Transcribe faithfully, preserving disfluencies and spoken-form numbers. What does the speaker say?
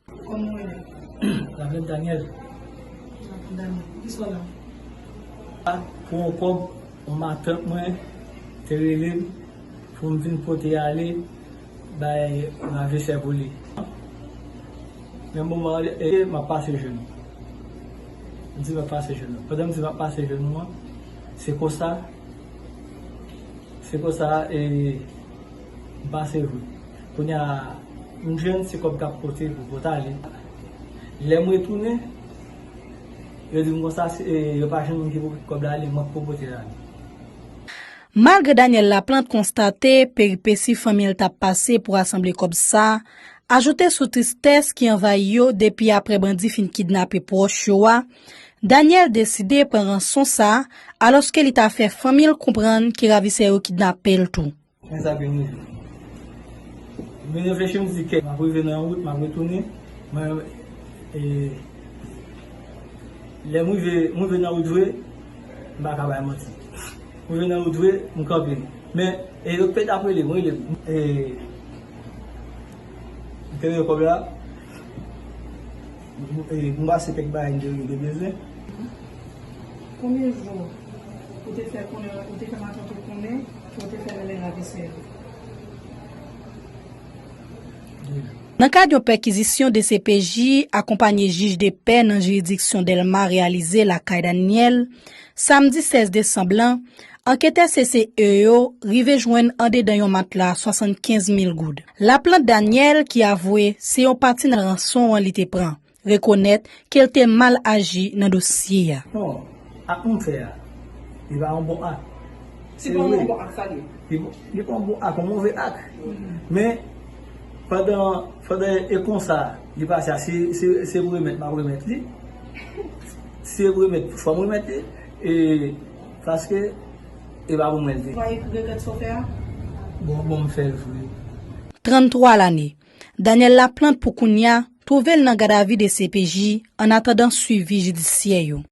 Kòman w rele? Laplent Daniel. Laplent Daniel. Ki sa w la? Pou yon kòb, yon matant mwen te rele m pou m vin pote ale bay ravisè pou li. Men moman e, m ap pase jenou. M di m ap pase jenou. Pandan m di m ap pase jenou an, se konsa, se konsa e, m pase vre. Kounye a, m jwenn se kòb k ap pote pou pote ale. Lè m retounen, yo di m konsa, se, e, yo pa jwenn moun ki pou pote kòb la ale, mwen k pou pote l ale. Malgre Daniel Laplante konstate peripesi fanmi l t ap pase pou rasanble kòb sa a, ajoute sou tristès ki anvayi yo depi apre bandi fin kidnape pwòch yo a, Daniel deside pran ranson sa a, alòske li ta fè fanmi l konprann ke ravisè yo kidnape l tou. Men sa vin rive. M vin reflechi, m di, kè, m ap rive nan wout, m ap retounen. Mwen, e, lè m rive, m rive nan wout vre, m pa ka bay manti. M rive nan wout vre, m kanpe. Men, e, yo pèt ap rele m, rele m. E, m te rele kòb la. M, e, m pase kèk bagay m te, m te bezwen. Konbyen jou ou te fè konnen, ou te fè matant ou konnen ke w te fè nan men ravisè yo? Nan kad yon pèkizisyon D C P J akonpanye jij de pè nan jiridiksyon Dèlma reyalize lakay Daniel, samdi sèz desanm lan, anketè C C E yo rive jwenn andedan yon matla swasannkenz mil goud. Laplante Daniel, ki avwe se yon pati nan ranson an li te pran, rekonèt ke l te mal aji nan dosye a. Non, ak moun fè a, li pa yon bon ak. Se pa yon bon ak, sa l ye. Li, li pa yon bon ak, yon move ak. Men, pandan, pandan e konsa, li pase a, se, se, se pou remèt, m ap remèt li. Se pou remèt, fò m remèt li. E, paske, e pa pou mwen l te. Ou pa regrèt sa w fè a? Bon, bon, m fè l vre. Tranntwa lane. Daniel Laplante, pou kounye a, twouve l nan gadavi D C P J, annatandan swivi jidisyè yo.